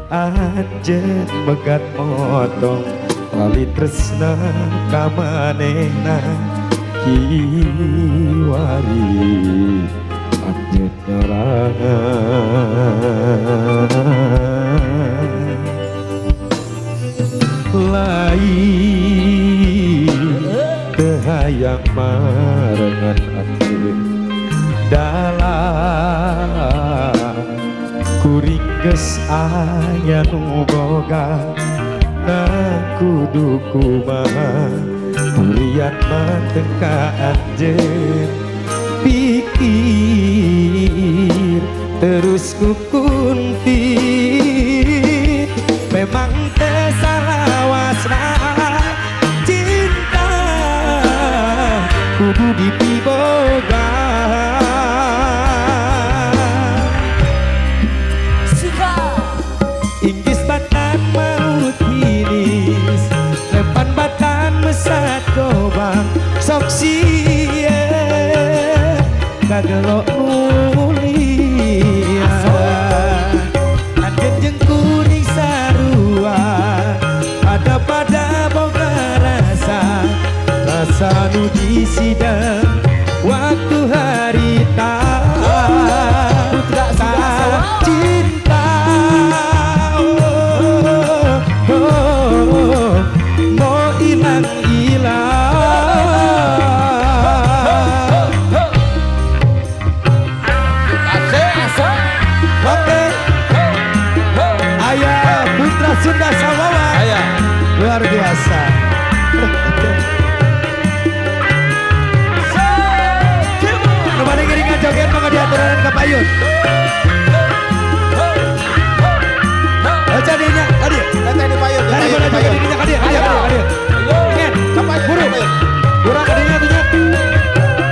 Anjeun megat motong tali tresna ka manehna. Kiwari anjeun nyorangan. Lain teu hayang marengan anjeun, dalam kuring geus aya nu boga. Na kudu kumaha, durian manteng ka anjeun. Pikir terus kukunti, memang teu salawasna cinta kudu dipiboga. Inggis batan maut hinis, lepan batan mesat gobang. Sok sieun kagelok mulia. Anjeun jeung kuring sarua, ada pada boga rasa. Rasa nu disidang waktu harita. Putra Sunda Sawawa. Cinta, oh, oh, mau ilang ilang. Asik, asik. Oke, ayah Putra Sunda Sawawa. Ayah. Luar biasa. Kembali ngiringan joget, mangga diaturanan ka payun. Baca dinya, tadi. Teteh di payun, di Tadi payun, boleh di joget payun. dinya ka dieu, ka dieu, ka dieu, ka dieu. Ingat, Ka payun, buru. ka payun. Kurang ka dinya tuh nya.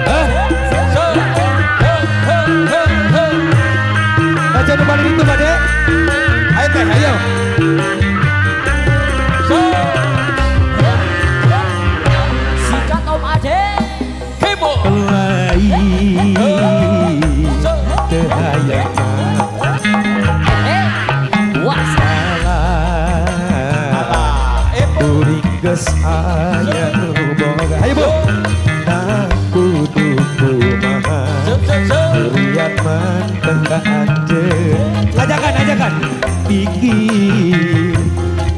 Hah? Baca nu balik itu, Bade. Ayo teh, ayo. Sikat Om Ade. Lain teu hayang Eh, wah. Salah kuring geus aya nu boga. Ayo, Bu. Nah, kudu kumaha, durian manteng ka anjeun. Ajakan, ajakan. Pikir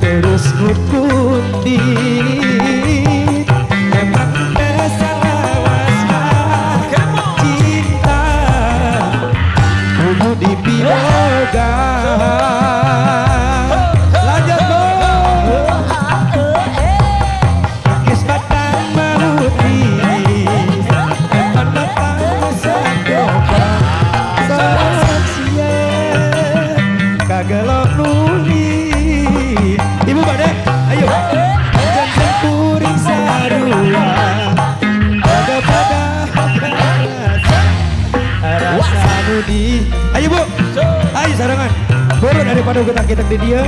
terus ngukunti, memang teu salawasna cinta kudu dipiboga. Lanjut, Bu. Geus batang maut hinis, lepan batang mesat gobang. Sok sieun kagelok nuli. Ibu bade, ayo. Jangan kuring sarua, pada pada rasa rasa nu di. Ayo, Bu, ayo sarangan. Buru daripada kita kita di dia.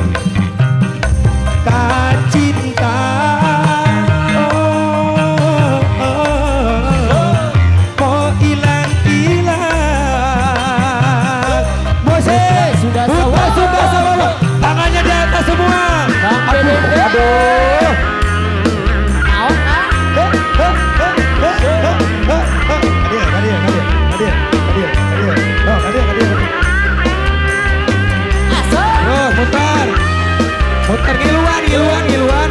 Kacinta, oh, oh, mau ilang ilang. Musik Sudah Putra Sawawa. Sunda Sawawa. Tangannya di atas semua. Bang Aduh, Dede. aduh. Naon, ah? Eh, eh, eh, eh, eh, eh, eh. Kadia, kadia, kadia, kadia, kadia, kadia. Oh, kadia, kadia. Asik. Terus mutar. Mutar ngiluan, ngiluan, ngiluan.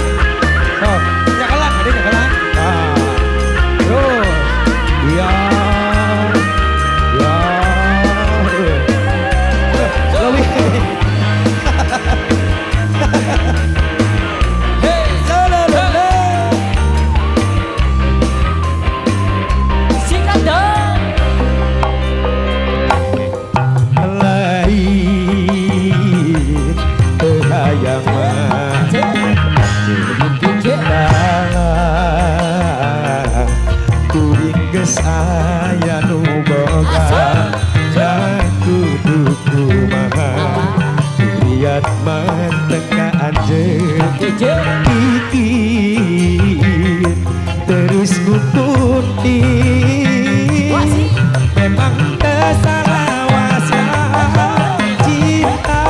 Oh, nyakelan, tadi nyakelan. Nah. Terus. Ya. Ya. Lebih. Lelelele. Sikat dong. Lain teu hayang mah Kece. Kuring geus aya nu boga. Na kudu kumaha, durian manteng ka anjeun. Kece. Pikir terus ngukunti, Wasi. memang teu salawasna cinta.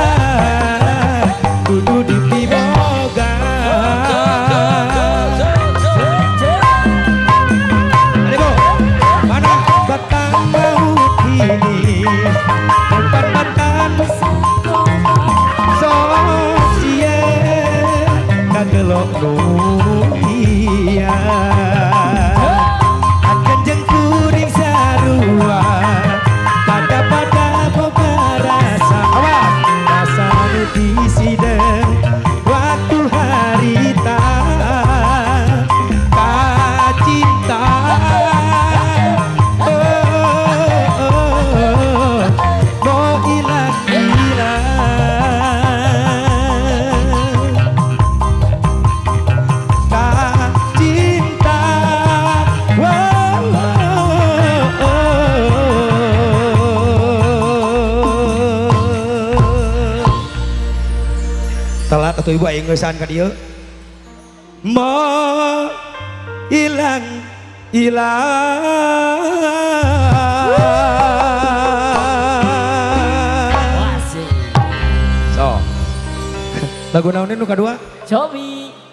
Telat atuh ibu aing ngeusan ka dieu. Mo ilang ilang. Wasik. So. Lagu naon nu kadua? Cobi.